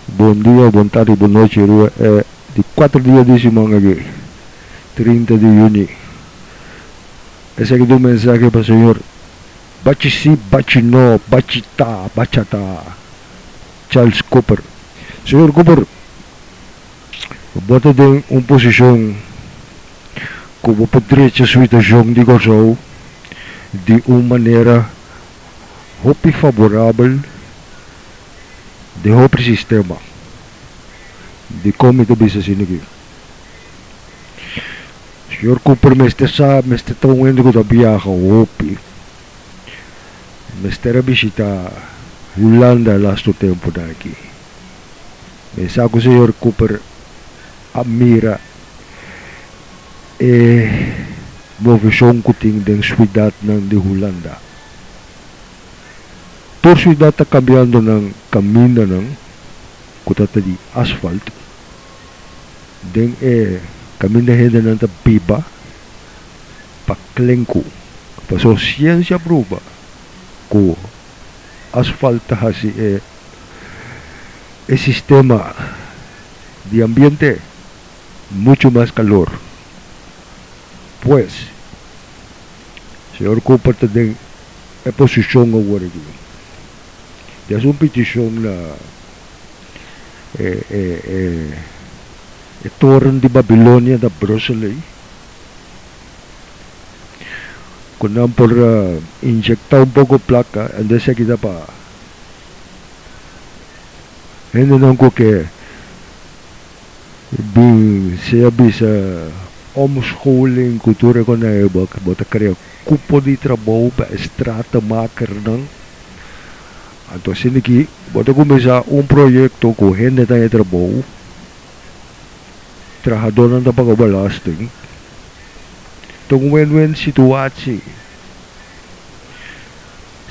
Bon dia, bon tardi, bon nochi riba e di cuater dia di siman aki, 30 di juni. Esaki ta un mensahe pa señor Bachi si, Bachi no, Bachi ta, Bacha ta, Charles Cooper. Señor Cooper, bo ta den un posicion cu bo por drecha situacion di Kòrsou di un manera hopi favorabel den hopi sistema. Dikon mi ta bisa asina aki? Señor Cooper mester sa, mester ta un hende ku ta biaha hopi. Mester a bishita Hulanda lastu tempunan aki. Mi sa ku señor Cooper a mira e moveshon ku tin den suidatnan di Hulanda. Tur suidat ta kambiando nan kamindanan ku ta ta di asfalt den e kaminda hendenan ta biba pa klenku. Pasobra siensia pruba ku asfalt ta hasi e e sistema di ambiente muchu mas kalor. Pues, señor Cooper ta den e posishon awor aki di hasi un petishon na e e e e toren di Babilonia na Brussel ei, ku nan por inyekta un poko plaka, anto esaki ta pa Hendenan ku ke bin sea bisa omscholing ku tur e konai bo bo ta krea kupo di trabou pa e stratenmakernan. Anto asina ki bo ta kuminsá un proyekto ku hende ta haña trabou, trahadónan ta paga belasting. Ta un win-win situatie.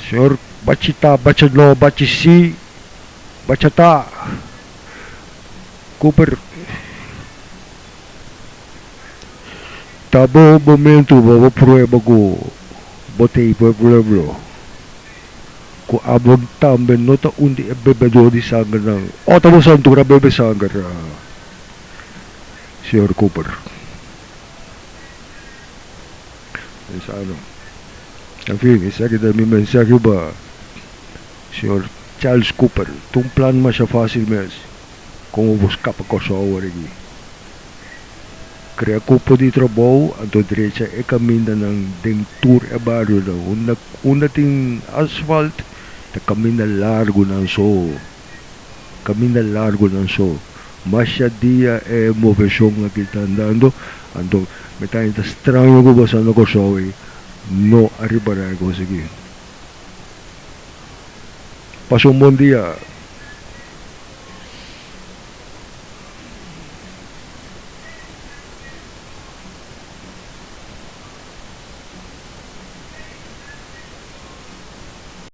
Señor bachi ta, bachi no, bachi si, bacha ta. Cooper, ta bo momento pa bo prueba cu bo ta e pueblo, cu abo tambe no ta un di e bebedor di sangernan. O ta bo santura bebe sanger, Señor Cooper? Pensando. En fin, esaki ta mi mensahe pa señor Charles Cooper. Ta un plan masha fácil mes como bo scapa Kòrsou awor aki. Crea cupo di trabou anto drecha e camindanan den tur e barionan. Unda unda tin asfalt ta caminda largunan so. Caminda largunan so. Masha dia e moveshon aki ta andando, anto mi ta haña ta straño ku boso na Kòrsou ei no a ripará e kos aki. Pasa un bon dia.